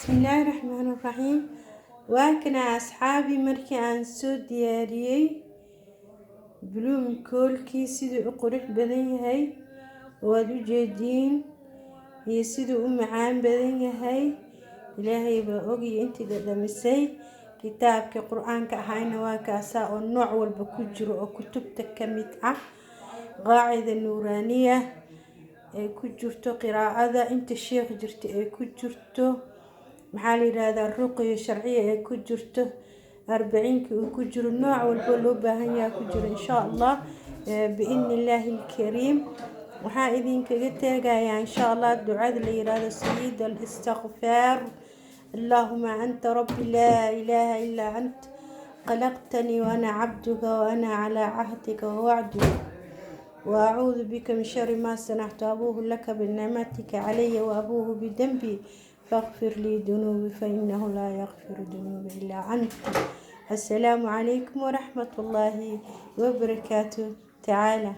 Bismillaahi raxmaani raxiim. Waa kana, asxaabi, markii aan soo diyaariyey blomkålkii, siduu u qurux badan yahay waad u jeediin iyo siduu u macaan badan yahay, Ilaahay baa ogiyo intii dhadhamisay. Kitaabkii Qur-aanka ahayna waa kaasaa oo nooc walba ku jiro oo kutubta ka mid ah, qaacida nuuraaniya ay ku jirto, qiraa'ada inta sheekh jirta ay ku jirto, maxaa la yidhaahdaa, ruqya sharciya ay ku jirto, arbaciinkii uu ku jiro, nooc walba loo baahan yahay ku jiro, insha Allah biidni Illaahi alkariim. Waxaan idinkaga tegayaa, insha Allah, ducada la yiraahdo sayid alistikfaar: اللهم أنت ربي لا إله إلا أنت، خلقتني وأنا عبدك، وأنا على عهدك ووعدك، وأعوذ بك من شر ما صنعت، أبوء لك بنعمتك علي وأبوء بذنبي، فاغفر لي ذنوبي فإنه لا يغفر الذنوب إلا أنت. السلام عليكم ورحمة الله وبركاته تعالى.